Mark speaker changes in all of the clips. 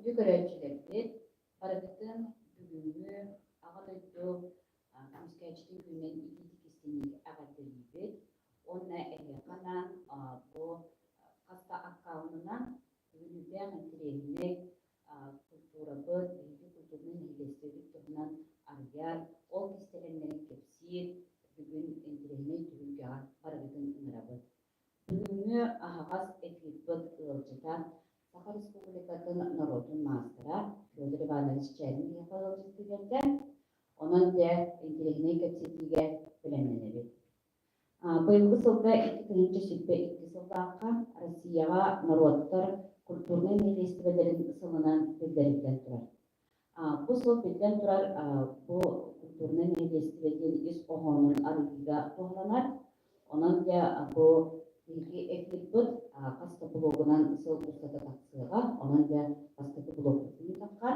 Speaker 1: Күндү көрөөччүлэрбит, барыгытын бүгүҥҥү Аҕа дойду көмүскээччитин күнүнэн итиитик-истиҥник эҕэрдэлиибит уонна эһиэхэ анаан бу хас да аккаунунан бүгүнүрдээх интэриэһинэй культурабыт, биһиги культурнай нэһилиэстибэбит туһунан арыйар, ол кистэлэҥнэрин кэпсиир бүгүн интэриэһинэй түһүлгэҕэ барыгытын ыҥырабыт. Бүгүҥҥү аһаҕас эфирбыт ыалдьыта Саха Республикатын норуотун маастара Федор Иванович Чээрин биһиэхэ ыалдьыттыы кэллэ. Онон дьэ интэриэһинэй кэпсэтиигэ бэлэмнэнэбит. Быйылгы сылга 2022 сыллаахха Россияҕа норуоттар культурнай нэһилиэстибэлэрин сылынан биллэриллэн турар. Бу сыл биллэн турар бу культурнай нэһилиэстибэ диэн ис хоһоонун арыйыыга туһаланар. Онон дьэ бу биһиги эфирбыт хас да блогунан сыл устата тахсыаҕа. Онон дьэ бастакы блогпутун ыытахха.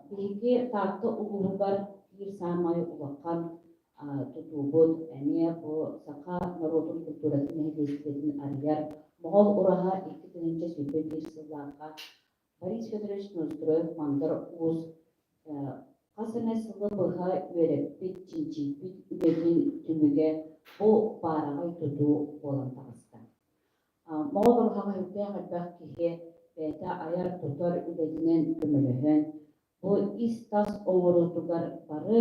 Speaker 1: Биһиги Таатта улууһугар биир саамай улахан тутуубут эмиэ бу саха норуотун культуратын нэһилиэстибэтин арыйар Моҕол ураһа 2021 сыллаахха Борис Федорович Неустроев-Мандар Уус хас эмэ сылы быһа үөрэппит, чинчийбит үлэтин түмүгэ бу баараҕай тутуу буолан таҕыста. Моҕол ураһаҕа сүрдээх элбэх киһи бэйэтэ айар-тутар үлэтинэн көмөлөһөн, бу ис-тас оҥоруутугар бары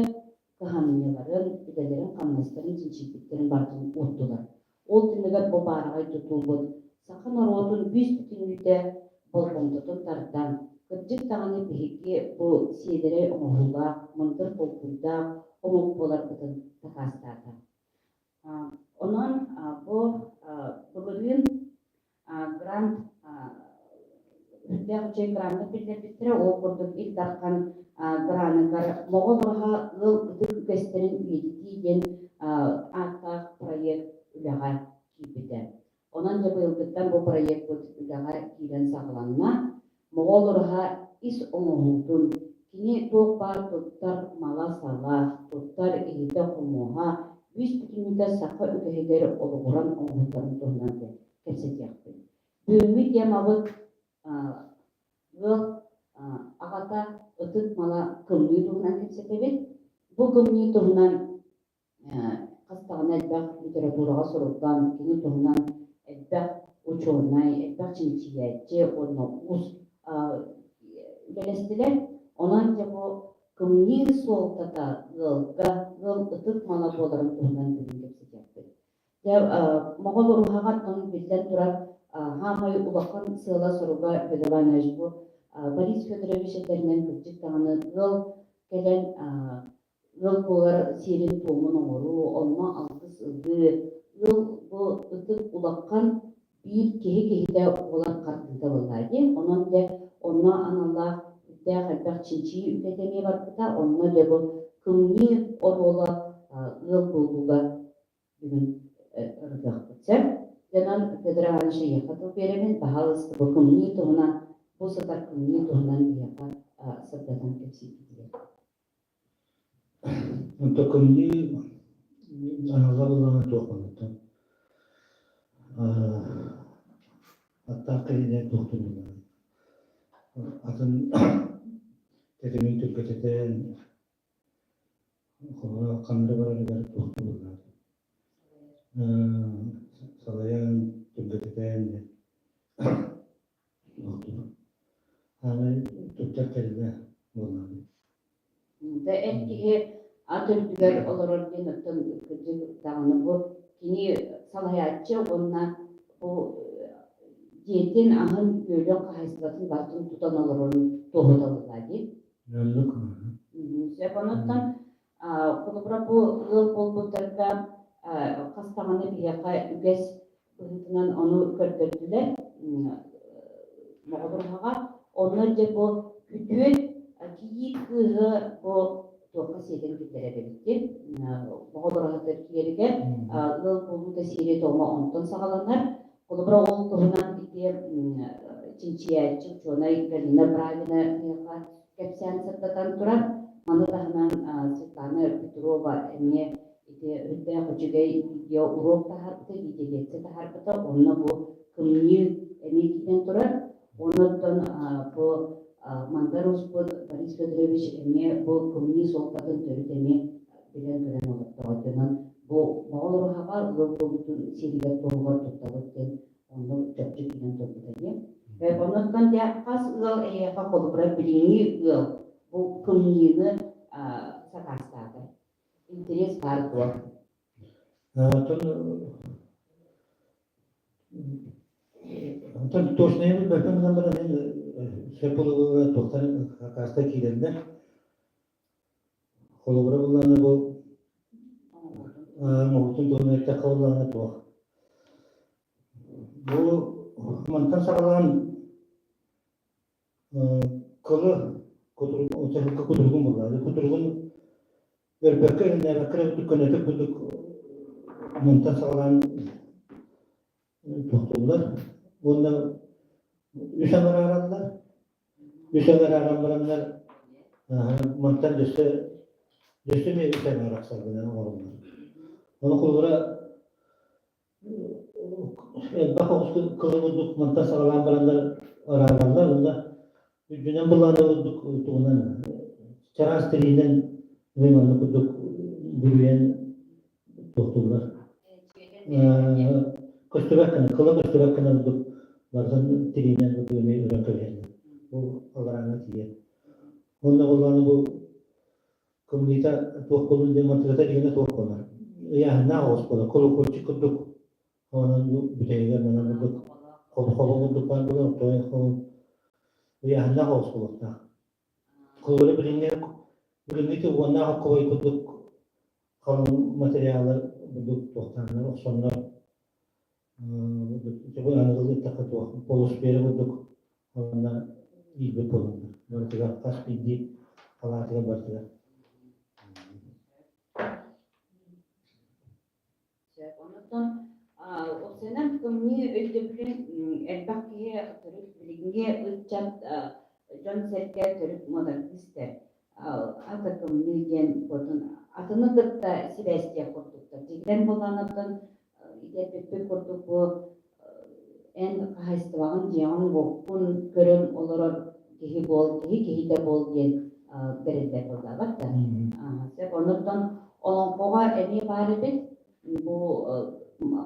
Speaker 1: кыһамньыларын, үлэлэрин-хамнастарын чинчийбиттэрин барытын уурдулар. Ол түмүгэр бу баараҕай тутуубут саха норуотун бүүс-бүтүннүүтэ болҕомтотун тардан, кырдьык даҕаны биһиги бу сиэдэрэй оҥоһуулаах, мындыр толкуйдаах омук буоларбытын дакаастаата. Онон бу былырыын грант үрдээх үчүгэй граннар биллэрбиттэрэ. Ол курдук Ил Дархан граныгар Моҕол ураһа ыал ытык үгэстэрин үйэтитии диэн ааттаах проект үлэҕэ киирбитэ. Онон дьэ быйылгыттан бу проекпыт үлэҕэ киирэн саҕаланна. Моҕол ураһа ис оҥоһуутун, кини туох баар туттар мала-сала, туттар иһитэ-хомуоһа бүүс-бүтүннүүтэ саха үгэһигэр олоҕуран оҥоһуктарын туһунан кэпсэтиэхпит. Бүгүҥҥү темабыт ыал аҕата ытык мала кымньыы туһунан кэпсэтэбит. Бу кымньыы туһунан хас даҕаны элбэх литератураҕа суруллан, кини туһунан элбэх учуонай, элбэх чинчийээччи уонна уус үлэлэстилэр. Онон дьэ бу кымньыы суолтата ыалга, ыал ытык мала буоларын туһунан бүгүн кэпсэтиэхпит. Дьэ, Моҕол уруһаҕар оттон биллэн турар хаамай улахан сыала-соруга Федор Иванович бу Борис Федорович этэринэн кырдьык даҕаны ыал кэлэн ыал буолар сиэрин-туомун оҥоруу, онно алгыс ылыы, ыал бу ытык улахан биир киһи киһитэ буолар хардыыта буоллаа дии. Онон дьэ онно аналлаах үрдээх элбэх чинчийии үлэтэ эмиэ барбыта. Онно дьэ бу кымньыы оруола ыал буолууга бүгүн ырытыахпыт сөп. Дьонон Федор Иванович эйиэхэ тыл биэрэбин, баһаалыста бу кымньыы туһунан, бу сытар кымньыы туһунан биһиэхэ сырдатан кэпсииргитигэр.
Speaker 2: Онто кымньыы аналла буоллаҕына туох буолуттан аттаах киһини туохтун атын тэтимин түргэтэтэн холобура ханна барарыгар туохтун буоллар салайан түргэтэтэн Аны туттар тэрилэ буоллаҕа.
Speaker 1: Да эр киһи ат үрдүгэр олорор диэн оттон кырдьык даҕаны бу кини салайааччы уонна бу дьиэтин аһын үөлүн хаһаайыстыбатын барытын тутан олорорун туоһуталлар дии.
Speaker 2: Оннук.
Speaker 1: Сөп онуттан холобура бу ыал буолбуттарга хас даҕаны биһиэхэ үгэс быһыытынан ону көрдөрдүлэр Моҕолуруһаҕа. Онно дьэ бу күтүөт кийиит кыыһы бу туохха сиэтэн киллэрэр эбиккин. Моҕолуруһатыгар киирэригэр ыал буолуута сиэри-туома онтон саҕаланар. Холобура ол туһунан ити чинчийээччи учуонай Галина Бравина миэхэ кэпсээн сырдатан турар. Маны таһынан Светлана Петрова эмиэ ити үрдээх үчүгэй видео уруок таһаарбыта, видеолекция таһаарбыта. Онно бу кымньыы эмиэ киирэн турар. Онон бу Мандар Успут Борис Федорович эмиэ бу кымньыы суолтатын төрүт эмиэ билэн-көрөн олордоҕо. Онон бу Моҕол уруһаҕа ыал буолуутун сиэригэр-туомугар туттабыт диэн онно чопчу киирэн турбута дии. Оннуттан дьэ хас ыал эһиэхэ холобура билиҥҥи ыал бу кымньыыны сакаастаата. Интэриэс баар дуо?
Speaker 2: Оттон Онтон точнайбыт бөкөн гынан баран мин сөп буолуга туохтан хакаста киирэллэр. Холобура буллаҕына бу оҥоһуутун туһунан эттэххэ буоллаҕына туох. Бу мантан саҕалаан кылы кутуругун буллаҕа. Кутуругун өлбөккө иҥнээбэккэ эрэ курдук көнөтүк курдук мантан саҕалаан тохтууллар уонна үс аҥараараллар. Үс аҥарааран бараннар мантан өссө өссө эмиэ үс аҥаар арахсар гына оҥороллор. Ону холобура элбэх оҕус кылы курдук мантан саҕалаан бараннар араараллар уонна үрдүнэн былааны курдук тугунан чараас тириинэн манна курдук бүрүйэн туохтууллар. Көстүбэт гына, кыла көстүбэт гына курдук барытын тириинэн курдук эмиэ өрөн кэбиһэллэр. Бу алларааҥҥа тиийэр. Уонна буоллаҕына бу кымньыыта туох буоллун диэн мантыката диэнэ туох буолар. Ыйааһыннаах оҕус буолар. Колокольчик курдук онон бүтэһигэр манан курдук хобо курдук баар буолар, оттон ыйааһыннаах оҕус буолуохтаах. Холобура билиҥҥи билиҥҥи уоннаах оккобой курдук халыҥ материалы бурдук туохтааннар охсоннор бу аныгылыы эттэххэ туох полусфера курдук уонна иирбит буоланнар барытыгар хас биирдии халаатыгар барытыгар.
Speaker 1: Сөп. Онтон уопсайынан кымньыы өйдөбүлүн элбэх киһи төрүт билиҥҥи ыччат дьон-сэргэ төрүт модернист истэр. Ата кымньыы диэн хотун атыны кытта сибээстиэх курдуктар. Дьиҥинэн буоллаҕына итэрбиппит курдук бу эн хаһаайыстыбаҕын, дьиэҕин-уоккун көрөн олорор киһи буол, киһи киһитэ буол диэн бэриллэр буоллаабат да. Сөп. Оннуттан олоҥхоҕо эмиэ баар эбит. Бу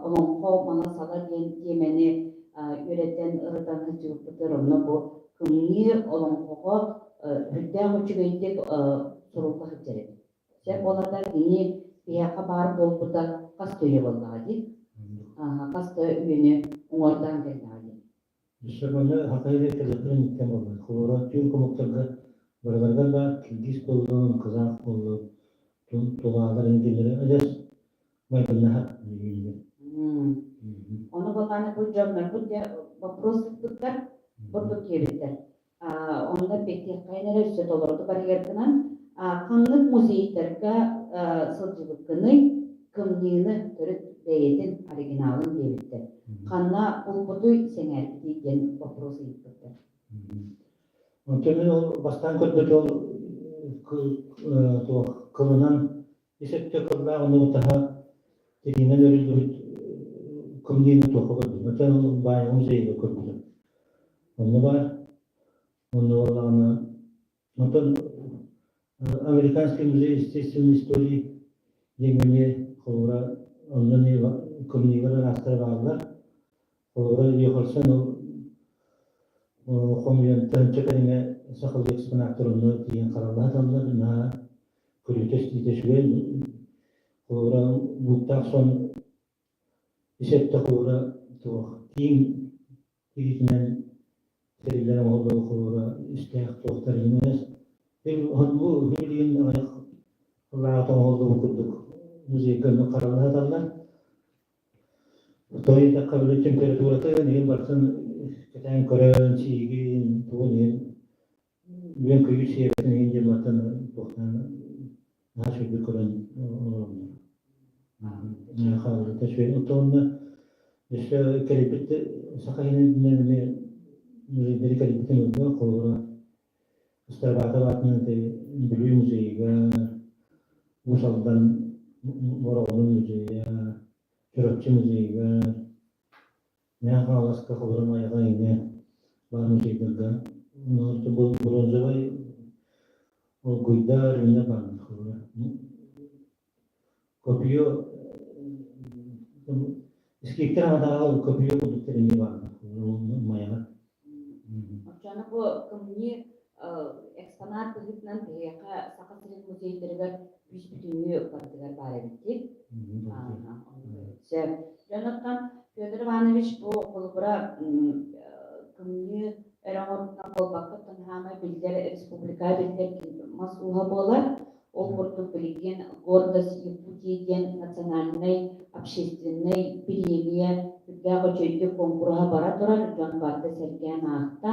Speaker 1: олоҥхо мала-сала диэн тиэмэни үөрэтэн, ырытан сылдьыбыппытыгар онно бу кымньыы олоҥхоҕо үрдээх үчүгэйдик сурулла сылдьар эбит. Сөп буолата кини биһиэхэ баар буолбута хас да үйэ буоллаҕа дии. Хас да үйэни уҥуордаан кэллэҕэ дии.
Speaker 2: Өссө манна Хахайга кэлэппин иккэн буолла. Холобура, түүн хомуктарга барыларыгар баар киргиз буоллун, казах буоллун, тулаалар индилэрэ адьас майгыннаһар үүннэр.
Speaker 1: Ону былааны бу дьоннорбут дьэ вопрос ыыппыттар, бурдук киэбиттэр. Онно эппиэттиэххэйин эрэ өссө толорутук арыйаргынан, ханнык музейдарга сылдьыбыккыный, кымньыыны төрүт бэйэтин оригиналын диэбиттэр. Ханна булбутуй сэҥээрбитий диэн вопрос ыйыппыттар.
Speaker 2: Онтон мин ол бастаан көрбүт ол туох кылынан ис өттө кыллаах ону утаһа тириинэн өрүллүбүт кымньыыны туохха көрбүтүм. Оттон ол баайаҕа музейга көрбүтүм. Онно баар. Онно буоллаҕына онтон Американский музей естественной истории диэҥҥэ эмиэ холобура онно эмиэ кымньыылар араастара бааллар. Холобура Йохансен ол хомуйан тыһыынча кэриҥэ сахалыы экспонаттар онно тиийэн харалла сыталлар. Наһаа көрүүтэ-истиитэ үчүгэй. Холобура бууктаах сон ис өттө холобура туох тииҥ тириитинэн тэриллэр оҥоһуллар холобура истээх туохтар иҥнэс. Бу билигин аҕыйах сыллааҕыта оҥоһуллубут курдук музейга онно харалла сыталлар. Тоҕо диэтэххэ, били температурата иһин барытын кэтээн көрөн, сиигин, тугун иһин үөн-көйүүр сиэбэтин иһин диэн мантан туохтаан наһаа үчүгэйдик көрөн олороннор. Хаалбыта үчүгэй. Оттон уонна өссө кэлбит саха иһинэн эмиэ музейдары кэлбитим ылла. Холобура, Ыстарбаатап аатынан ити Бүлүү музейыгар, Уус Алдан Бороҕонун музейа, Чурапчы музейыгар, Мэҥэ Хаҥаласка Холоро Майаҕа иҥэ баар музейдарга Бронзовай олгуйдар иннэ бааннар. Копье скиптер аҕатааҕы копье курдуктар эмиэ бааннар. Майаҕа.
Speaker 1: Оччону бу кымньыы экспонат быһыытынан биһиэхэ Саха сирин музейдарыгар бүүс-бүтүннүү барытыгар баар эбит дии. Сөп. Дьон Федор Иванович бу холобура кымньыы эрэ оҥорбутунан буолбакка, хаамай биллэр республика биллэр мас ууһа буолар. Ол курдук билигин «Гордость Якутии» диэн национальнай общественнай бириэмийэ үрдээх үчүгэйдик куонкуруһа бара турар, дьон барыта сэргээн аахта.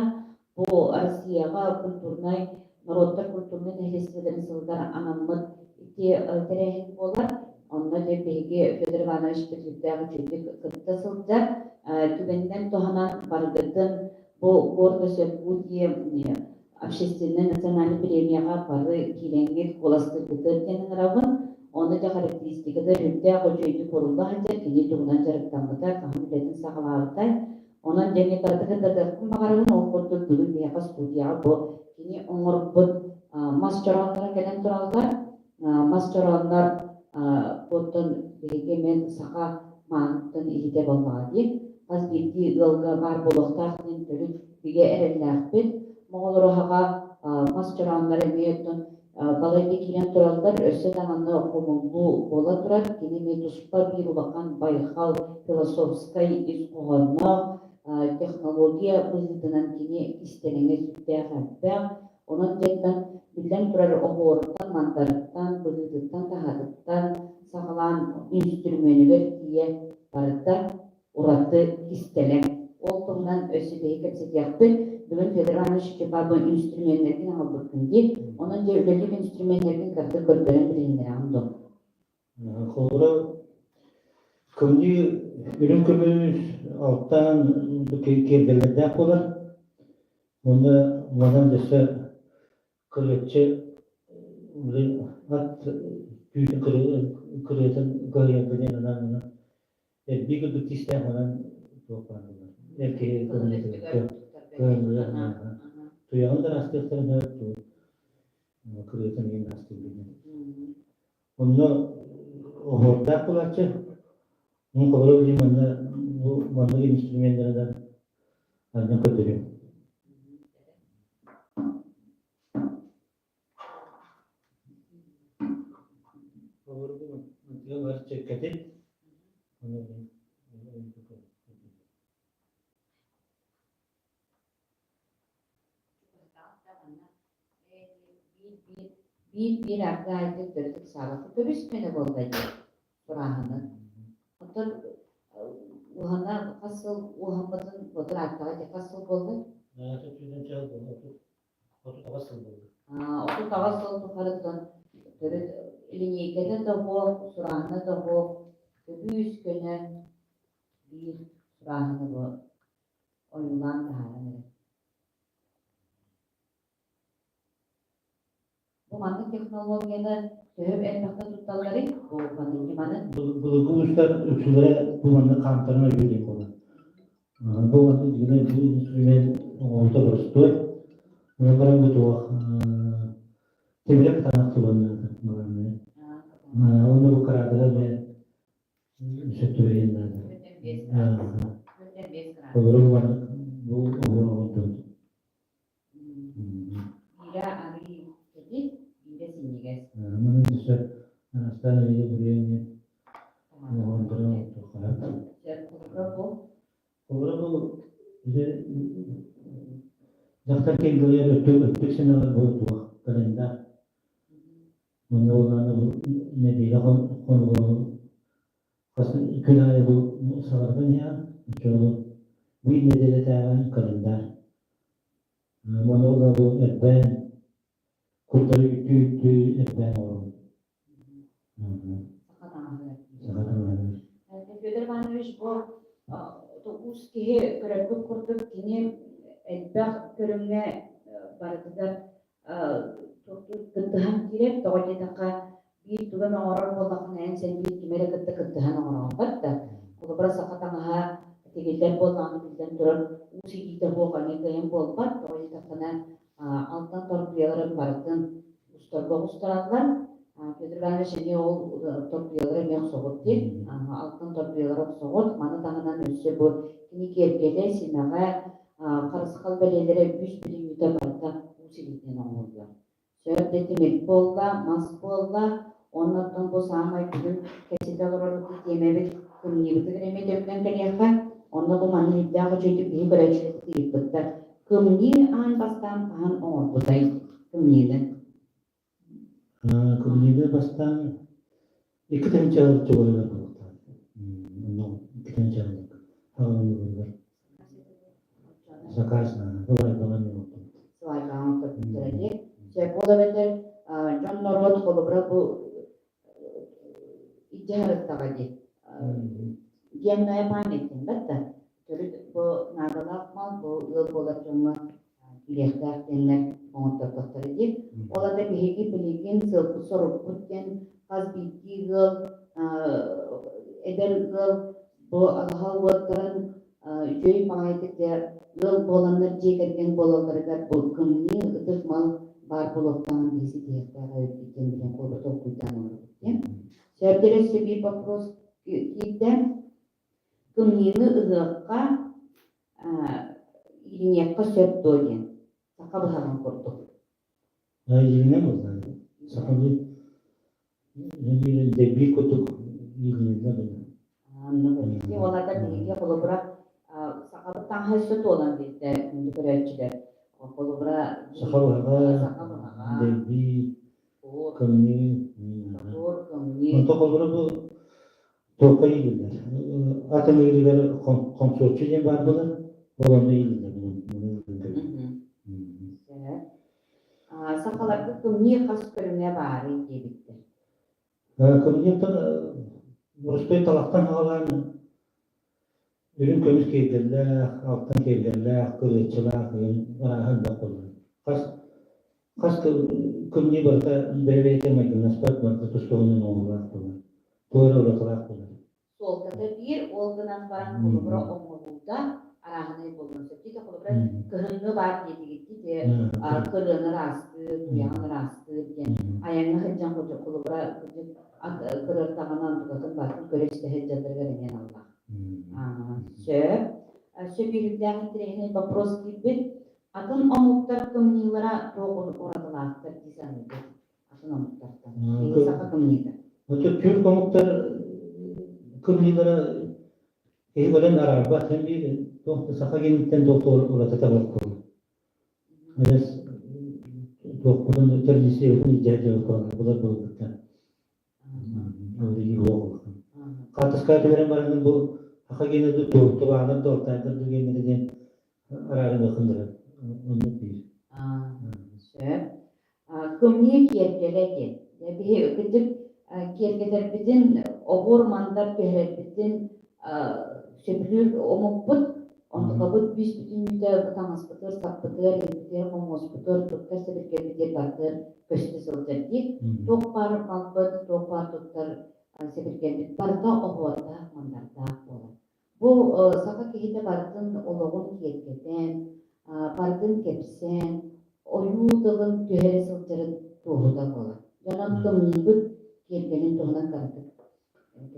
Speaker 1: Бу Россияҕа культурнай, норуоттар культурнай нэһилиэстибэлэрин сылыгар анаммыт ити тэрээһин буолар. Онно дьэ биһиги Федор Иванович үрдээх үчүгэйдик кытта сылдьар. Түгэнинэн туһанан барыгытын бу «Гордость Якутии» общественнай национальнай премияҕа бары киирэҥҥит куоластыыргытыгар диэн ыҥырабын. Ону дьэ характеристиката үрдээх үчүгэйдик урулла сылдьар, кини тугунан дьарыктаммыта, хаһан үлэтин саҕалаабыта. Онон дьэ эмиэ барытыгар датыахпын баҕарабын. Ол курдук бүгүн биһиэхэ студияҕа бу кини оҥорбут мас чороонноро кэлэн тураллар. Мас чорооннор оттон биһиги эмиэ саха мааныттан иһитэ буоллаҕа дии. Хас биирдии ыалга баар буолуохтаах диэн төрүт бигэ эрэллээхпит. Моҕолоруһаҕа мас чорооннор эмиэ оттон балайда киирэн тураллар, өссө даҕаны хомуллуу буола турар. Кини эмиэ туспа биир улахан байҕал философскай ис хоһоонноох технология быһыытынан кини кистэлэҥэ сүрдээх элбэх. Онон дьиэттэн, биллэн турар, оһуоруттан-мандарыттан, быһыытыттан-таһаатыттан саҕалаан үнүстүрүмүөнүгэр тиийэ барыта ураты кистэлэҥ. Ол туһунан өссө биһиги кэпсэтиэхпит. Бүгүн Федор Иванович Чепабы үнүстүрүмүөннэргин аҕалбыккын дии. Онон дьэ үлэлиир үнүстүрүмүөннэргин кырдьык көрдөрөн билиһиннэрэҕин дуо?
Speaker 2: Холобура, кымньыы үрүҥ көмүс, алтан киэргэллэрдээх буолар. Уонна манан өссө кырыаччы ат түүтүн кырыатын кыһыйарга диэн анаан эрбии курдук тиистээх манан туох баар буолар. Эр киһи кыһыҥҥыга туйаҕын да ыраастыахтарын сөп, кырыатын иһин ыраастыыр. Онно оһуордаах буолааччы. Мин холобура билим манна бу маннык инструменнарынан анньан көрдөрүм. Холобура бу мантыга бар чэккэтин. Ону
Speaker 1: Биир-биир ардаайдык төрүт ыксаабакка көбүс-көнө буолла дии сурааһыны. Оттон уһана хас сыл уһаммытын бырааттаҕа дии хас сыл буолла?
Speaker 2: 38 сыл буолла.
Speaker 1: 38 сыл тухарыттан төрүт линейкэтэ да суох, сурааһына да суох, көбүс-көнө биир сурааһыны бу ойуулаан таһааран эрэр. Бу маннык технологияны төһө элбэхтэ тутталларый? Бу маннык ньыманы?
Speaker 2: Былыргы уустар үксүлэрэ бу маннык хаамтаран өйдүүр диэн буолар. Бу маннык дьиҥинэн бу инструмент оҥоһуута боростуой. Онон баран бу туох тимирэ кытаанах тылланнаата балааннай. Уонна бу кыраадыга эмиэ сөп түбэһиэн наада. Олору бу маннык бу оһуор оҥордубут.
Speaker 1: Биирэ арыы кэтит, биирэ синньигэс.
Speaker 2: Маны өссө Анастасия Ильина оҥордоро туоххаһар.
Speaker 1: Холобура бу?
Speaker 2: Холобура бу дьахтар кэлгилэр өттүк өттүк сэмэҕэр бу туох календарь. Манна буоллаҕына бу нэдиэлэ хонугун хас күн аайы бу саҕардан иһэҕин, оччоҕо биир нэдиэлэтээҕи календарь. Монолога бу эрбээн, курдары үттүү-үттүү эрбээн оҥоробут.
Speaker 1: Саха таҥаһыгар.
Speaker 2: Саха таҥаһыгар.
Speaker 1: Федор Иванович бу уус киһи көрөргүт курдук кини элбэх көрүҥҥэ барытыгар кыттыһан киирэр. Тоҕо диэтэххэ, биир тугу эмэ оҥорор буоллаххына, эн син биир кими эрэ кытта кыттыһан оҥороҕун да. Холобура, саха таҥаһа тигиллэр. Иһиллэр буоллаҕына, биллэн турар, уус илиитэ суох эмиэ кыайан буолбат. Тоҕо диэтэххинэ, алтан торбуйаларын барытын устарга оҕустараллар. Петр Иванович эмиэ ол торбуйалары эмиэ охсоҕут дии. Алтан торбуйалары охсоҕут. Маны таһынан өссө бу кини киэргэлэ, симэҕэ, харысхал бэлиэлэрэ үс бүтүннүүтэ барыта уус илиитинэн оҥоһуллар. Сөп да тимир буолла, мас буолла. Оннуттан бу саамай бүгүн кэпсэтэ олорор тиэмэбит кымньыыбытыгар эмиэ төннөн кэлиэххэ. Онно бу манна үрдээх үчүгэйдик биһи көрөөччүлэрбит ыйыппыттар. Кымньыы аан бастаан хаһан оҥорбутай кымньыыны?
Speaker 2: Кымньыыны бастаан 2 тыһыынча чугуругар буолуохтаах. Онно 2 тыһыынча хаҕылыыларыгар заказ сыбаайбаҕа эмиэ оҥордубут.
Speaker 1: Сыбаайбаҕа оҥорбуттара дии. Сөп, ол эбэтэр дьон норуот холобура бу илдьэ сырыттаҕа дии. Генная память диэн да төрүт бу наадалаах мал, бу ыал буолар дьоҥҥо киириэхтээх диэннэр оҥоттордохторо дии. Ол ата биһиги билигин сыалбыт-сорукпут диэн хас биирдии ыал, эдэр ыал бу алаһа уоттарын үчүгэй баҕайытык дьэ ыал буоланнар дьиэ кэргэн буолалларыгар бу кымньыы ытык мал баар буолуохтааҕын биһи ситиһиэхтээх эбиппит диэн билэн куоба толкуйдаан олоробут диэн. Сөптөр өссө биир вопрос киирдэ. Кымньыыны ыһыахха иилиниэххэ сөп дуо диэн. Саха быһаҕын курдук.
Speaker 2: Иилинэн буолла. Сахалыы дэбии курдук иилинэллэр буолла.
Speaker 1: Оннук Ол ата биһиги холобура сахабыт таҥаһа өссө туолан биэрдэ күндү көрөөччүлэр. Холобура
Speaker 2: Саха быһаҕа,
Speaker 1: саха быһаҕа,
Speaker 2: дэбии,
Speaker 1: кур,
Speaker 2: кымньыы.
Speaker 1: кур, кымньыы.
Speaker 2: Онто холобура бу туохха иилиллэр? Ат ыҥыырыгар хомсуоччу диэн баар буолар, ол онно иилиллэр.
Speaker 1: Сөп. Сахаларга кымньыы хас көрүҥэ баарый диэбиттэр.
Speaker 2: Кымньыыттан боростуой талахтан саҕалаан үрүҥ көмүс киэргэллээх, алтан киэргэллээх, кырыаччылаах ыйын арааһа элбэх буолар. Хас хас кымньыы барыта бэйэ-бэйэтэ майгыннаспат, барыта тус-туһунан оҥоһуулаах буолар. Туох эрэ уратылаах буолар.
Speaker 1: Суолтата биир, ол гынан баран холобура оҥоһуута арааһынай буолуон сөп. Дии холобура кыһыҥҥы баар диэтигит дии кырыаны ыраастыыр, туйаҕын ыраастыыр диэн айаҥҥа сылдьан холобура кырыартаҕына онтукатын барытын көрө-истэ сылдьалларыгар эмиэ аналлаах. Сөп. Сөп үөрүүлээх интэриэһинэй вопрос киирбит. Атын омуктар кымньыылара туох уратылаахтар дии саныыгыт? Атын омуктартан. Биһиги саха кымньыыта.
Speaker 2: Оту түрк омуктар кымньыылара киһи көрөн араарбат. Һэн биир туох да саха гениттэн туох да уратыта суох буолар. Эрэс туохпутун традициябытын илдьэ сылдьабыт булар буолбуттар. Хаартыскаҕа түһэрэн баран бу саха генэ тубаанар да алтайдар да геннэрэ диэн араарыныаххын да оннук биир.
Speaker 1: Сөп. Кымньыы киэргэлэ диэн. Биһи кырдьык киэргэтэрбитин, оһуор-мандар түһэрэрбитин сөбүлүүр омукпут. Онтукабыт бүүс-бүтүннүүтэ таҥаспытыгар, саппытыгар, илбитигэр, хомуоспутугар, туттар сэбиргэлбитигэр барытыгар көстө сылдьар дии. Туох баар малбыт, туох баар туттар сэбиргэлбит барыта оһуордаах-мандардаах буолар. Бу саха киһитэ барытын олоҕун киэргэтэн, барытын кэпсээн, ойуу тылын түһэрэ сылдьарын туоһута буолар. Дьонон кымньыыбыт киэргэлин туһунан кыратык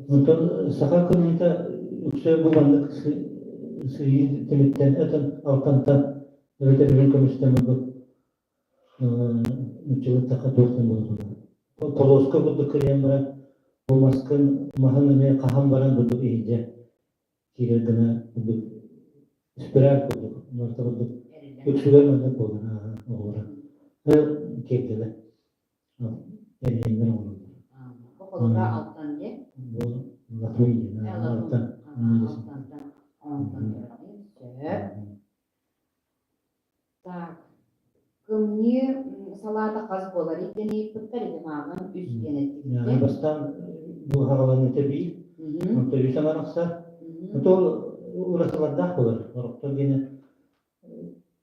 Speaker 2: Онтон саха кымньыыта үксэ бу маннык сыыйыы тимиртэн этэн алтантан эбэтэр үрүҥ көмүстэн ылбыт нууччалыттахха туохтан буолар полоска курдук кырыйан баран бу маскын маһын эмиэ хаһан баран бурдук иһирдьэ киирэр гына курдук спираль курдук марта курдук үксүгэр маннык буолар оҕолоро киэргэлэ эрийэннэр оҥороллор.
Speaker 1: Бу холобура алтан диэн?
Speaker 2: Бу латунь диэн алтан.
Speaker 1: Алтантан онтон сөп. Так, кымньыы салаата хас буолар диэн ыйыппыттар, ити мааҕын үс диэн эттигиттэн.
Speaker 2: Бастаан бу хаҕаланыыта биир, онто үс аҥар Онто ол уратылардаах буолар. Ороктор диэни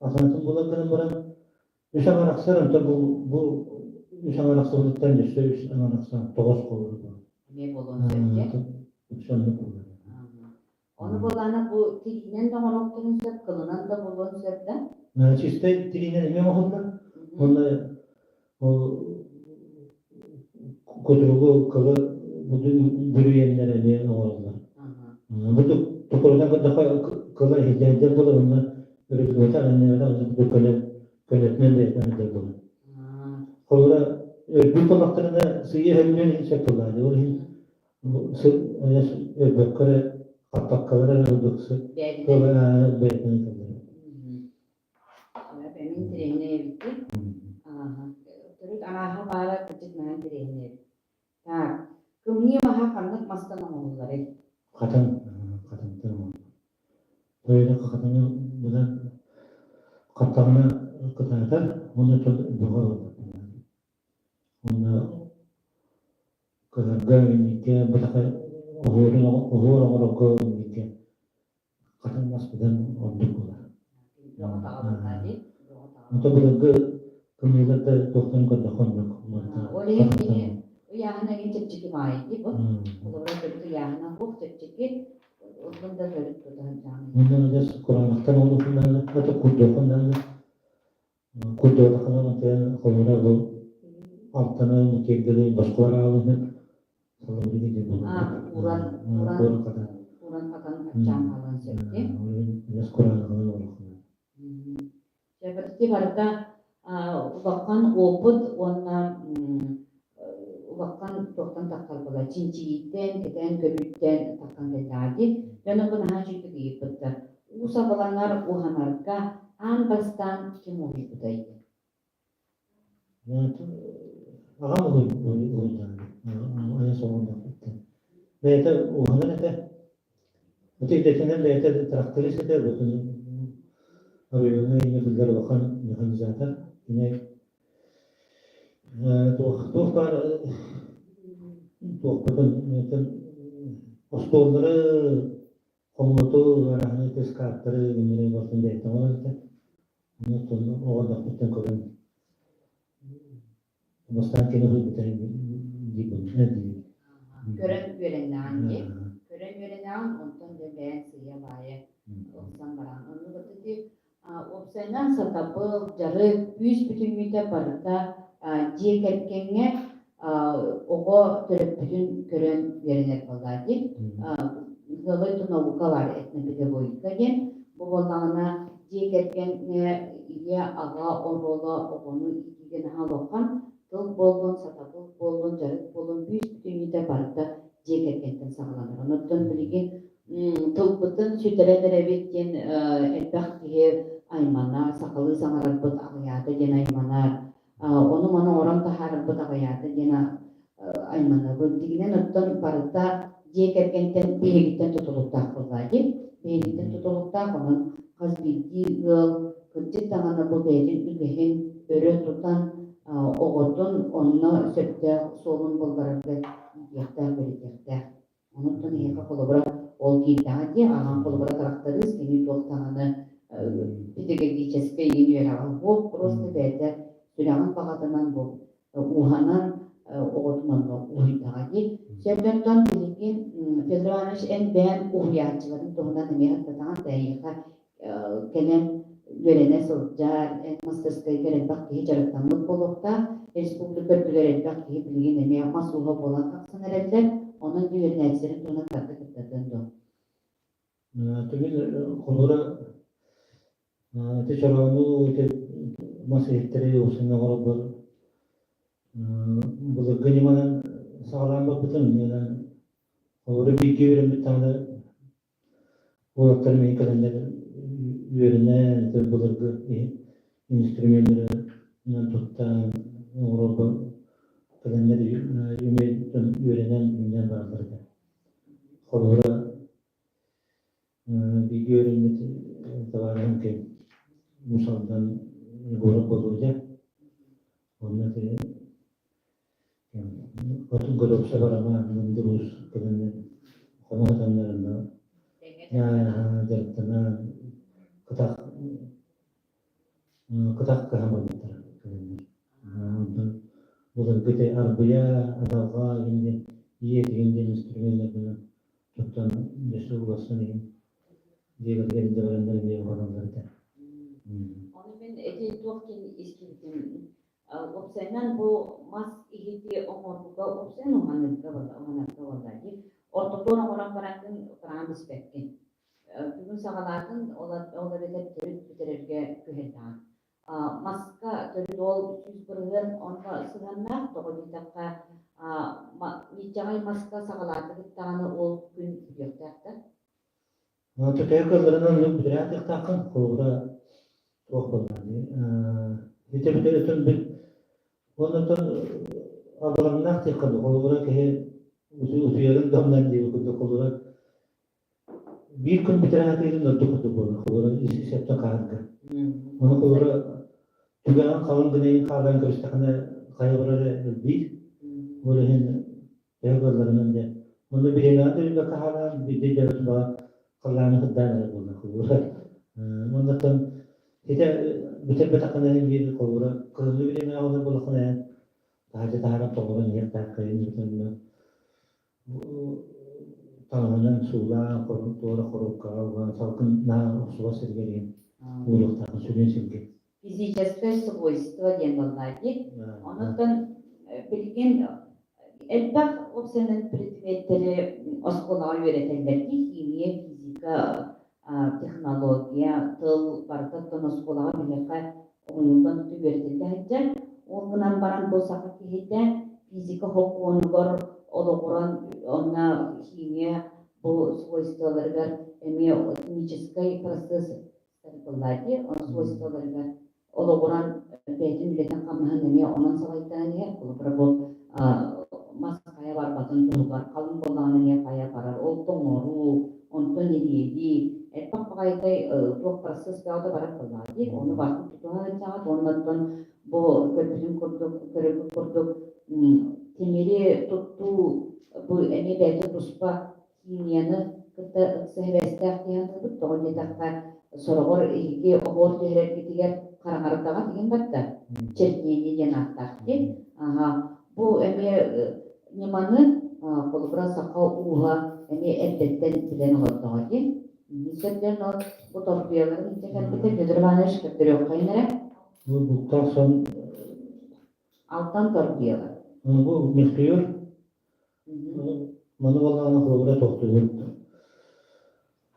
Speaker 2: асанатын булар гынан баран үс аҥар ахсар, онто бу бу үс аҥар ахсыбытыттан өссө үс аҥар ахсан тоҕус буолар.
Speaker 1: Эмиэ буолуон сөп дии.
Speaker 2: Үксэ оннук буолар.
Speaker 1: Ону Ону буоллаҕына бу тириинэн да оҥоруохтарын сөп, кылынан да буолуон сөп да?
Speaker 2: Чистай тириинэн эмиэ оҥоһуллар. Уонна ол кутуругу кылы бүрүйэннэр эмиэ оҥороллор. Бу тукурунан көрдөххө кыла иһиллээдэр буолар уонна өрүллүбэтэх иннибэтэх бу көнө көнөтүнэн бэйэтинэн сылдьар буолар. Холобура өлбүт буоллахтарына сыыйа өһүллүөн иһин сөп буоллаҕа. Ол иһин өлбөккө эрэ хаппаккалар эрэ курдук кыла бэйэтинэн сылдьар.
Speaker 1: Эмин интэриэһинэй эбит. Төрүт арааһа баара кырдьык наһаа интэриэһинэй эбит. Так, кымньыы маһа ханнык мастан оҥоһулларый?
Speaker 2: Хатыҥ, хатыҥтан оҥоһуллар. Тойоно хатыҥы быдан хаттаҕына кытаатар уонна бөҕө буолар. Уонна кыһарга, инникке бытаха оһуорун оһуор оҥорорго инникке хатыҥ мас быдан ордук буолар.
Speaker 1: Бөҕө таҕа дии.
Speaker 2: Ото былыргы кымньыылар да туохтан көрдөххө оннук.
Speaker 1: Ол иһин кини ыйааһына эҥин чэпчэки баайы дии бу. Холобура төрүт ыйааһына суох чэпчэки, онтон да төрүт тутан дьаамын.
Speaker 2: Онно адьас кураанахтан оҥоруоххун аты курдуоххун даҕаны курдуотаххына онтон холобура бу алтаны мутиэргэли босхолор аалыһы
Speaker 1: Ууран, ууран, ууран хатан аччаан хаалан сөп дии.
Speaker 2: Адьас кураанахынан оҥоруоххун.
Speaker 1: Чэпэрти барыта улахан опыт уонна улахан туохтан таххар буолар чинчийииттэн, кэтээн көрүүттэн таххан кэллэҕэ дии. Дьону бу наһаа үчүгдүк ыйыппыттар. Уу сабаланар уһанарга аан бастаан ким уһуйбутай?
Speaker 2: Аҕам уһуйдаан, айа соҕурдахпыттан. Бэйэтэ уһанар этэ. Ити идэтинэн бэйэтэ тракторист этэ, бүтүн оройуоҥҥа инньэ биллэр улахан механизатор. Кини туох туох баар туохпутун остуоллары, хомуоту, арааһынай ыскааптары кинилэри барытын бэйэтэ оҥорор этэ. Онон оҕолорбуттан көрөн бастаан кини уһуйбута диибин диибин.
Speaker 1: Көрөн үөрэннэҕин дии. Көрөн үөрэнэҕин, онтон дьэ бэйэҥ сыыйа-баайа ылсан бараҕын. Оннук ити уопсайынан сатабыл, дьарык, күүс бүтүннүүтэ барыта дьиэ кэргэҥҥэ оҕо төрөппүтүн көрөн үөрэнэр буоллаа дии. Ыалай наука бар этнопедагогика диэн. Бу буоллаҕына дьиэ кэргэҥҥэ ийэ, аҕа оруола оҕону иитиигэ наһаа улахан. Тыл буоллун, сатабыл буоллун, дьарык буоллун бүүс бүтүннүүтэ барыта дьиэ кэргэнтэн саҕаланар. Онон билигин тылбытын сүтэрэн эрэбит диэн элбэх киһи айманар, сахалыы саҥарарбыт аҕыйаата диэн айманар, ону-маны оҥорон таһаарарбыт аҕыйаата диэн айманабыт. Дьиҥинэн оттон барыта дьиэ кэргэнтэн биһигиттэн тутулуктаах буоллаа дии. Биһигиттэн тутулуктаах, онон хас биирдии ыал кырдьык даҕаны бу бэйэтин үгэһин өрө тутан оҕотун онно сөптөөх суолун булларарга иитиэхтээх, үөрэтиэхтээх. Онон эһиэхэ холобура ол киирдэҕэ дии, аҕаҥ холобура тырахтарыыс, кини туох даҕаны педагогическай иин үөрэҕэ суох, просто бэйэтэ сүрэҕин баҕатынан бу ууһанан оҕотун онно уһуйдаҕа дии. Сөптөн билигин Федор Иванович эн бэйэҥ уһуйааччыларын туһунан эмиэ саттатаҕын да эйиэхэ кэлэн үөрэнэ сылдьар, эн мастарскайгар элбэх киһи дьарыктаммыт буолуохтаах. Республика үрдүгэр элбэх киһи билигин эмиэ мас ууһа буолан тахсан эрэллэр. Онон үөрэнээччилэрин туһунан тарда кыттатыан дуо?
Speaker 2: Түгүн холура ити чороону ити мас иһиттэри усунна оҥорорбор былыргы ньыманан саҕалаан барбытым. Холобура бииргэ үөрэммит даҕаны уолаттар мин кэлэннэр үөрэнэн, ити былыргы инструменнары туттан оҥорорго кэлэннэр үөрэнэн үүнэн бараллар этэ. Холобура, бииргэ үөрэммит табаарыһым ким Уус Алдан Егоров Болуодьа. Онно ити Хотун Годопсов Роман Мындыр Уус кэлэннэр хоно сытаннарына дьарыктанан кытах кытах кыһан барбыттара кэлэннэр. Онтон былыргы ити арбыйа, адалҕа диэн ийэ тигин диэн инструменнарбынан туттан өссө уларсан иһин. Дьиэлэригэр илдьэ бараннар эмиэ уһаналлар этэ.
Speaker 1: Ону мин ити туох диэн истибитим. Уопсайынан бу мас иһити оҥорууга уопсайынан уһаныырга уһанарга буолла дии. Ортотуон оҥорон бараҥҥын кыраан испэккин. Бүгүн саҕалаатын, ол ол эбэтэр төрүт бүтэрэргэ күһэллэҕин. Маска төрүт ол 100% онно сыһыаннаах, тоҕо диэтэххэ, ньиччэҕэй маска саҕалаатыгыт даҕаны ол күн бүтүөхтээх да.
Speaker 2: Төһө кыалларынан оннук бүтэрэ сатыахтааххын, холобура туох буоллаҕый ити бүтэр бүт уонна абылаҥнаах диэххэ дуу, холобура киһи утуйарын да умнан диэбит курдук, холобура биир күн бүтэрэ сатыырын ордук курдук буолар, холобура ис-исэттэн хаһарга. Ону холобура түгэҕин халыҥ гына иһин хаалларан көрүстэххинэ хайа барар элбиир. Ол иһин төһө кыалларынан дьэ. Онно бириэмэҕин төлөбөккө хаалаан биирдэ дьарык баҕа халлааны кырдаан эрэ буолар холобура. Оннуттан итэ бүтэрбэтэххинэ биир холобура кыһыҥҥы бириэмэҕэ олор буоллаххына эн таһырдьа таһааран тоҥорон иһиэхтээххин бүтэннэ таҥаһынан суулаан туора хоруопкаҕа угаан салгын наһаа охсубат сиригэр иһин ууруохтааххын сүрүн сиргэ.
Speaker 1: Физическое свойство диэн буоллаа дии. Онуттан билигин элбэх уопсайынан предметтэри оскуолаҕа үөрэтэллэр дии. Химия, физика, технология, тыл барыта оттон оскуолаҕа биһиэхэ оҕонньортон үөрэтиллэ сылдьар. Ол гынан баран бу саха киһитэ физика сокуонугар олоҕуран уонна химия бу свойстволарыгар эмиэ химическай процесс буоллаа дии, ону свойстволарыгар олоҕуран бэйэтин үлэтин-хамнаһын эмиэ онон салайтаран иһэр. Холобура, бу мас хайа барбатын туһугар халыҥ буоллаҕына эмиэ хайа барар. Ол тоҥоруу, онтон ириэрии, элбэх баҕайытай туох процесс бөҕө да барар буоллаҕа дии. Ону барытын тутуһа сылдьаҕыт уонна оттон бу көрбүтүн курдук, көрөргүт курдук тимири туттуу бу эмиэ бэйэтэ туспа химияны кытта ыкса сибээстээх дии саныыбыт. Тоҕо диэтэххэ, сороҕор эһиги оһуор түһэрэргитигэр хараҥардаҕа тигин барда. Чернение диэн ааттаах дии. Аха. Бу эмиэ ньыманы холобура саха ууһа эмиэ эрдэттэн билэн олордоҕо дии. Сөптөөн ол бу торпуйаларын илдьэ кэлбитэ Федор Иванович көрдөрүөххэйин эрэ.
Speaker 2: Бу буктаах сон
Speaker 1: Алтан торпуйалар.
Speaker 2: Бу мельхиор Маны буоллаҕына холобура тохтуубут.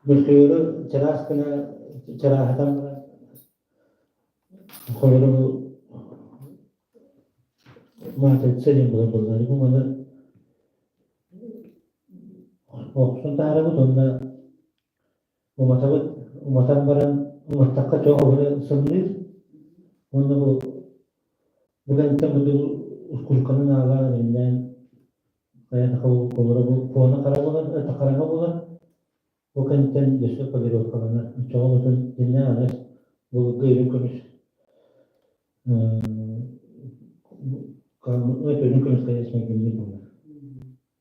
Speaker 2: Мөлтөйөрү чараас гына чарааһатан баран холобура бу матрица диэн буолар буоллар. Бу маны охсон таһаарабыт уонна уматабыт. Уматан баран уматтахха чох обура сымныыр. Уонна бу бу кэнниттэн бу ускулканан аалаан эмнээн хайа холобура бу фона хара буолар, хараҥа буолар. Бу кэнниттэн өссө полировкаланар. Оччоҕо бутун дьиннээх анас былыргы үрүҥ көмүс үрүҥ көмүс конечно гимнир буолар.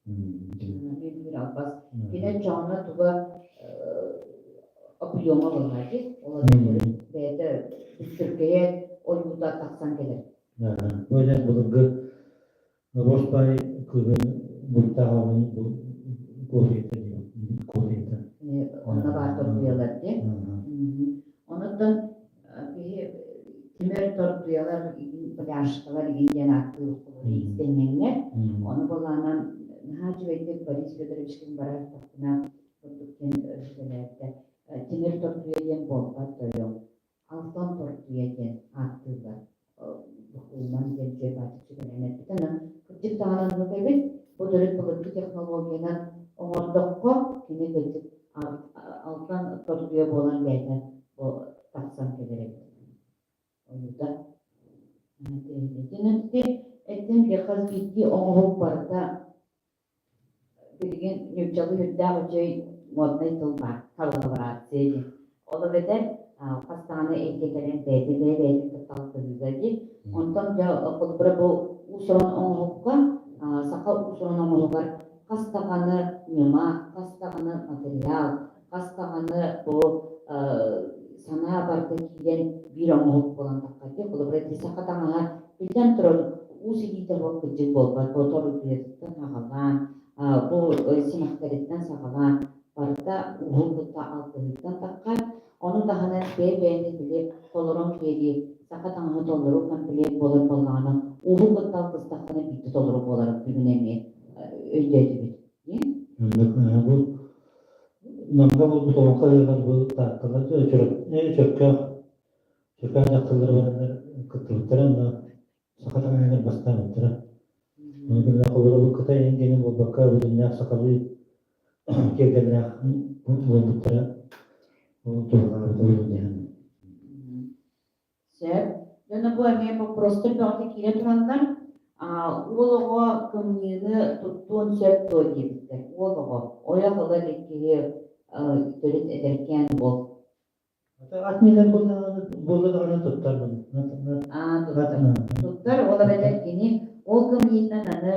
Speaker 1: Биир албас. Кини оччоҕуна туга объема буолла дии. Ол бэйэтэ бүттүргэйэ ойуута тахсан кэлэр.
Speaker 2: Бу былыргы Роспай кыһын бултааҕын бу кофета кофета.
Speaker 1: Онно баар тордуйалар дии. Онуттан киһи тимир тордуйалар, пляжкалар игин диэн ааттыыр иистэнньэҥнэр. Ону былаанан наһаа үчүгэйдик Борис Федоровичтыын барар тахпына курдук диэн сүбэлээбитэ. Тимир тордуйа диэн буолбат тойон. Алтан тордуйа диэн ааттыыллар. Букулман диэн дьиэ баачык сүбэлээн эппитэ. Онон кырдьык даҕаны оннук эбит. Бу төрүт былыргы технологиянан оҥордоххо, кини кырдьык алтан тордуйа буолан бэйэтэ бу тахсан кэлэр эбит. Ойуута. Ити эттэн хас биирдии оҥоһук барыта Билигин нууччалыы үрдээх үчүгэй моднай тыл баар, коллаборация диэн. Ол эбэтэр хас даҕаны эйгэ кэлэн бэйэтэ бэйэ-бэйэтин кытта алтыһыыга дии. Онтон дьэ холобура бу уус-уран оҥоһукка, саха уус-уран оҥоһугар хас даҕаны ньыма, хас даҕаны материал, хас даҕаны бу санаа барыта киирэн биир оҥоһук буолан таххар дии. Холобура ити саха таҥаһа биллэн турар уус илиитэ суох кырдьык буолбат, бу тордуйатыттан саҕалаан, бу симэхтэриттэн саҕалаан. Барыта ууһун кытта алтыһыыттан таххар. Ону таһынан бэйэ-бэйэни били толорон биэрии, саха таҥаһы толору комплект буолар буоллаҕына, ууһу кытта алтыстаххына биирдэ толору буоларын бүгүн эмиэ өйдөөтүбүт.
Speaker 2: Оннук бу Намга буолбут олоҥхо ыһыаҕар бу Таатталар Чөркөөх Чөркөөх дьахталлара бараннар кыттыбыттара онно саха таҥаһыгар бастаабыттара. Ону гына холобура бу Кытай эҥин буолбакка бүтүннээх сахалыы киэргэллээх буолбуттара ол туһалаабыта буолуо диэн.
Speaker 1: Сөп. Дьоно бу эмиэ боппуруостар бөҕөтө киирэ тураллар. Уол оҕо кымньыыны туттуон сөп дуо диэбиттэр. Уол оҕо, ойох ыла илик киһи төрүт эдэркээн уол.
Speaker 2: Ат миинэр буолла даҕаны туттарбын.
Speaker 1: Туттар. Туттар, ол эбэтэр кини ол кымньыытынан аны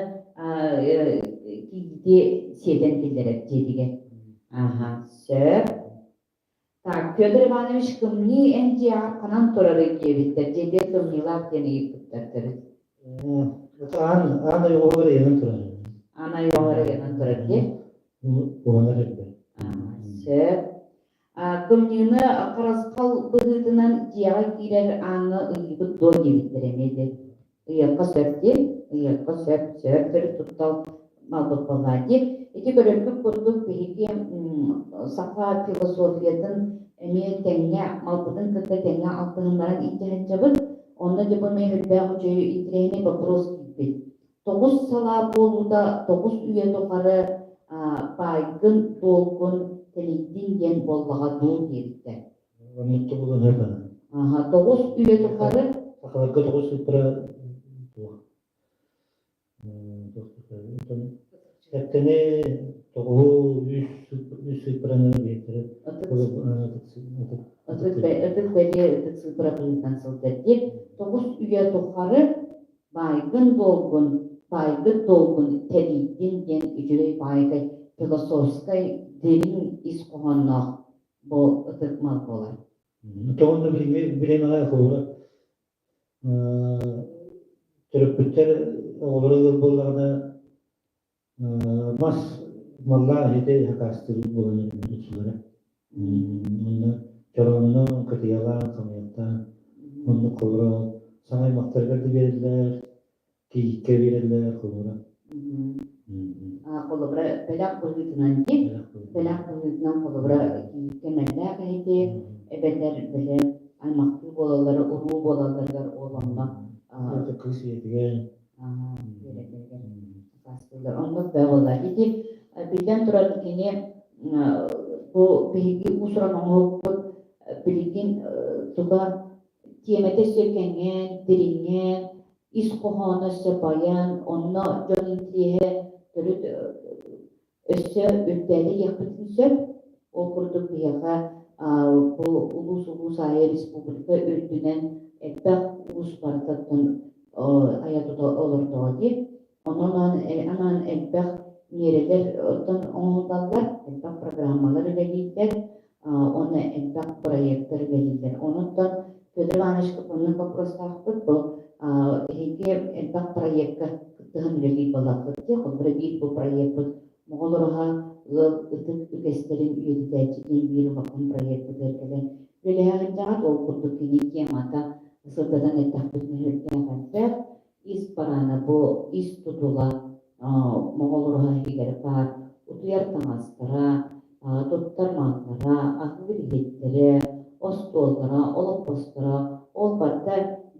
Speaker 1: кийиити сиэтэн киллэрэр дьиэтигэр. Аха, сөп. Так, Федор Иванович кымньыы эн дьиэҕэр ханан турарый диэбиттэр, дьиэтигэр кымньыылаах диэн ыйыппыттар төрүт.
Speaker 2: Аан аан ойоҕоһугар ыйанан турар.
Speaker 1: Аан ойоҕоһугар ыйанан турар дии.
Speaker 2: Уһанар эрдэ.
Speaker 1: Сөп. Кымньыыны харысхал быһыытынан дьиэҕэ киирэр ааҥҥа ыйыыбыт дуо диэбиттэр эмиэ дии. Ыйыахха сөп дии, ыйыахха сөп, сөп төрүт туттал малбыт буоллаа дии. Ити көрөргүт курдук биһиги саха философиятын эмиэ тэҥҥэ малбытын кытта тэҥҥэ алтыһыннаран илдьэ сылдьабыт. Онно дьэ бу эмиэ сүрдээх үчүгэй интэриэһинэй боппуруос киирбит. Тоҕус салаа буолуута тоҕус үйэ тухары баайгын, дуолгун тэлийдин диэн буоллаҕа дуу диэбиттэр.
Speaker 2: Оннук булан
Speaker 1: Аха, тоҕус үйэ тухары
Speaker 2: Сахаларга тоҕус сыыппара туох Сэттини тоҕуһу үс үс сыыппараны биэртэрэ.
Speaker 1: Ытык ытык бэлиэ ытык сыыппара быһыытынан сылдьар дии. Тоҕус үйэ тухары баайгын-дуолгун, баайгыт-дуолгун тэлийдин диэн үчүгэй баайгай философскай дириҥ ис хоһоонноох бу ытык мал буолар.
Speaker 2: Тоҕонно билиҥҥи бириэмэҕэ холобура төрөппүттэр оҕолоро ыал буоллаҕына мас маллаах иһити хакаастыыр буолан үксүлэрэ. Онно чороонунан кытыйалаан, хамыйахтаан оннук холобура саҥа аймахтарыгар да биэрэллэр, кийииккэ биэрэллэр холобура.
Speaker 1: Холобура бэлэх быһыытынан дии, бэлэх быһыытынан холобура кийииккэ мэллээх иһити эбэтэр били аймахтыы буолаллара, уруу буолалларыгар ол онно
Speaker 2: кыыс ийэтигэр
Speaker 1: биэрэллэригэр сакаастыыллар. Оннук да буолла. Ити биллэн турар кини бу биһиги уус-уран оҥоһукпут билигин туга тиэмэтэ өссө кэҥээн, дириҥээн, ис хоһооно өссө байан, онно дьон интириэһэ төрүт өссө үрдээтэ диэхпитин сөп. Ол курдук биһиэхэ бу улуус-улуус аайы республика үрдүнэн элбэх уус барытыттан айа-тута олордоҕо дии. Онон анаан элбэх миэрэлэр оттон оҥоһуллаллар, элбэх программалар үлэлииллэр, уонна элбэх проектар үлэлииллэр. Онуттан Федор Ивановичка оннук боппуруостаахпыт. Бу эһиги элбэх проекка кыттыһан үлэлиир буоллаххыт дии. Холобура, биир бу проекпыт Моҕол Ороһа ыал ытык үгэстэрин үйэтитээччи диэн биир улахан проекпытыгар кэлэн үлэлэһэ сылдьаҕыт. Ол курдук кини темата сырдатан эттэхпитинэ сүрдээх элбэх. Ис бараана бу ис тутула Моҕол Ороһа иһигэр баар утуйар таҥастара, туттар маллара, аһыыр иһиттэрэ, остуоллара, олоппосторо ол барыта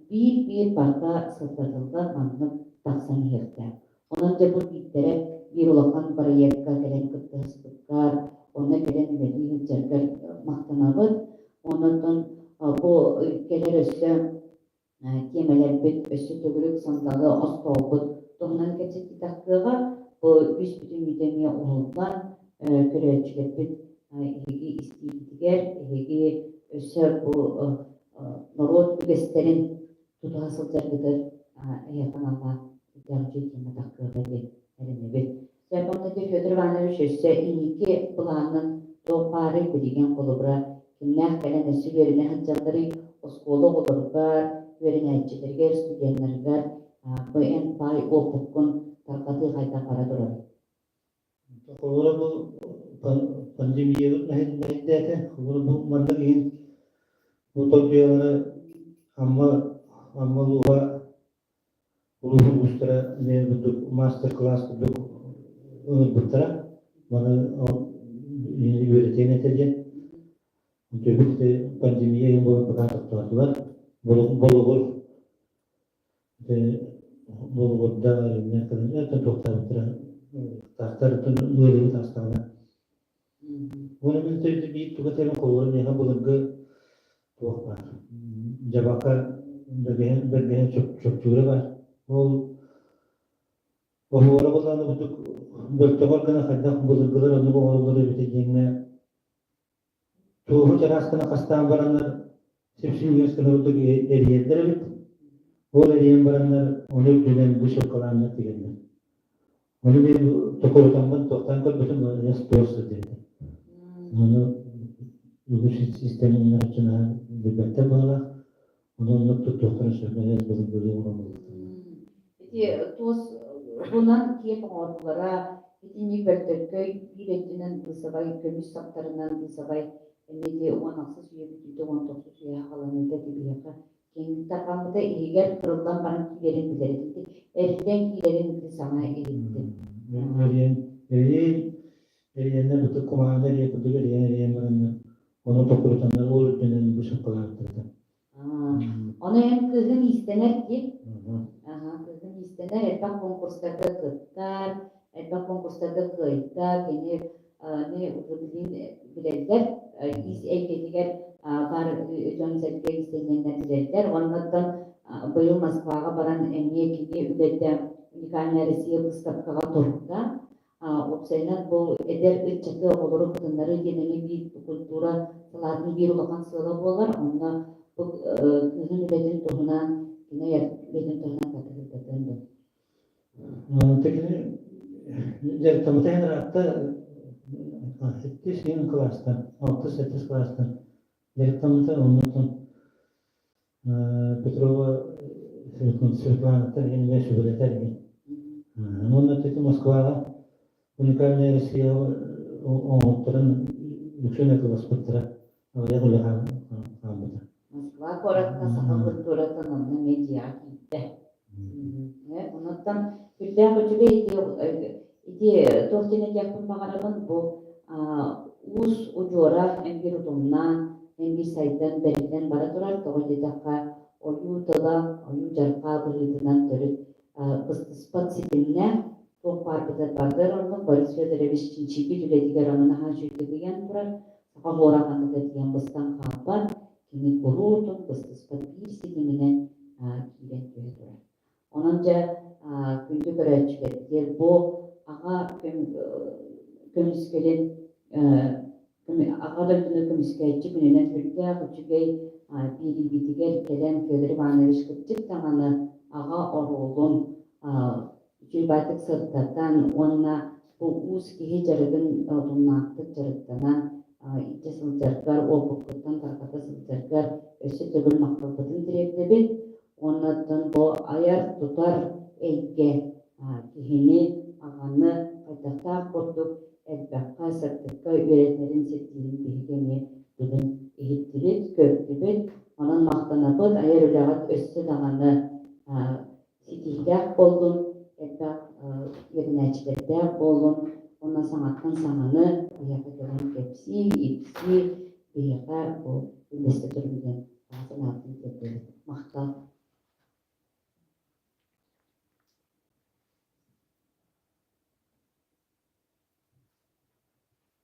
Speaker 1: биир-биир барыта сырдатыллан маннык тахсан иһиэхтээх. Онон дьэ бу биирдэрэ биир улахан бырайыакка кэлэн кыттыһыспыккар, онно кэлэн үлэлии сылдьаргар махтанабыт. Онон бу кэлэр өссө тиэмэлэрбит өссө төгүрүк сандалы остоолбут туһунан кэпсэтии тахсыаҕа. Бу үс бүтүннүүтэ эмиэ уһуллан көрөөччүлэрбит эһиги истиигитигэр, эһиги өссө бу норуот үгэстэрин тутуһа сылдьаргытыгар эһиэхэ аналлаах үчүгэй тиэмэ тахсыаҕа диэн эрэнэбит. Сөп, онно Федор Иванович өссө инники былаанын туох баарый билигин холобура кимнээх кэлэн өссө үөрэнэ сылдьалларый оскуола оҕолоругар, үөрэнээччилэригэр, студеннарыгар бу эн баай уопуккун тарҕатыы хайдах бара турарый?
Speaker 2: Холобура бу Пандемиябыт мэһэйдээтэ. Бу маннык иһин бу тордуйалары Амма Амма улууһа улууһун уустара эмиэ курдук мастер-класс курдук ыҥырбыттара. Маны үөрэтиэн этэ диэн. Төбүт пандемия иһин буолан пока тохтоотулар. Болугур Болугурда иннэ туохтаабыттара таахтар ыарыы таастаҕына. Уонна мин биир туга тэбэн холобура миэхэ былыргы туох баар дьабака бэргэһэн бэргэһэн чопчуура баар. Ол оһуора былааны курдук бөлтөҕөр гына хайдах былыргылар оннук оҥороллор эбитэ диэҥҥэ туоһу чараас гына хастаан бараннар сипсиҥҥэс гына курдук эрийэллэр эбит. Ол эрийэн бараннар ону үрдүнэн вышивкалааннар тигэллэр. Ону мен токурутаммын туохтаан көрбүтүм эс туос сылдьыбыта. Ону үгүс системиннэр оччонаһан билбэттэр быһалаах. Ону оннук туттуохтарын сөп эс былыргылыы оҥорон
Speaker 1: Ити туос бунан киэп оҥордулара итинник бөлтөркөй биир өттүнэн быысабай көмүс саптарынан быысабай эмиэ ити 16 үйэ бүтүүтэ 19 үйэ саҕаланыыта ити биһиэхэ киэҥник тарҕаммыта иһигэр кырыллан баран киирэрин билэр ити эриллэн киирэрин ити саҥа иһиттим.
Speaker 2: Эрийэн эрийэн эрийэннэр бытык кумааны эрийэ курдук эрийэн эрийэн бараннар ону токурутаннар ол үрдүнэн вышивкалаабыттар.
Speaker 1: Ону эн кыыһын иистэнэр дии. Аха, кыыһын иистэнэр, элбэх конкурстарга кыттар, элбэх конкурстарга кыайда, кини билин билэллэр, иис эйгэтигэр баар дьон-сэргэ иистэнньэҥнэр билэллэр. Уонна быйыл Москваҕа баран эмиэ кини үлэтэ «Уникальная Россия» выставкаҕа турда. Уопсайынан, бу эдэр ыччаты оҕолору кытыннарыы диэн эмиэ биир культура салаатын биир улахан сыала буолар. Онно бу кыыһын үлэтин туһунан, кини үлэтин туһунан катыһырдатыан дуо?
Speaker 2: Кини дьарыктаммыта иһин ыраатта сэттис иһин кылаастан, алтыс-сэттис кылаастан дьарыктаммыта. Оннуттан Петрова Светланаттан эмиэ сүбэлэтэр эбит. Уонна ити Москваҕа уникальная Россия оҥоһуктарын үксүн атыыласпыттара аҕыйах үлэ хаалбыта.
Speaker 1: Москва куоракка саха культуратын онно эмиэ дьиэҕэ киирдэ. Онуттан сүрдээх үчүгэй ити ити туох диэн этиэхпин баҕарабын бу уус удьуора эмбир утумнаан, эмбир сайдан, бэриллэн бара турар. Тоҕо диэтэххэ, ойуу тыла, ойуу дьарҕаа быһыытынан төрүт быстыспат ситимнээх туох баарбытыгар бардар оннук Борис Федорович чинчийбит үлэтигэр ону наһаа үчүгэйдик ыйан турар. Саха оһуора ханна да тиийэн быстан хаалбат, кини куруутун быстыспат биир ситиминэн киирэн түһэ турар. Онон дьэ күндү көрөөччүлэрбитигэр бу аҕа көмүскэлин Аҕа дойдуну көмүскээччи күнүнэн сүрдээх үчүгэй биэриибитигэр кэлэн Федор Иванович кырдьык даҕаны аҕа оруолун үчүгэй баайдык сырдатан уонна бу уус киһи дьарыгын утумнаахтык дьарыктанан илдьэ сылдьаргар, уопуккуттан тарҕата сылдьаргар өссө төгүл махталбытын тириэрдэбит. Уонна оттон бу айар-тутар эйгэ киһини, аҕаны хайдахтаах курдук элбэххэ, сырдыкка үөрэтэрин, сирдиирин биһиги эмиэ бүгүн иһиттибит, көрдүбүт. Онон махтанабыт, айар үлэҕит өссө даҕаны ситиһиилээх буоллун, элбэх үөрэнээччилэрдээх буоллун уонна саҥаттан саҥаны биһиэхэ кэлэн кэпсии, ипсии, биһиэхэ бу үллэстэ турун диэн баҕа санаабытын тиэрдэбит. Махтал.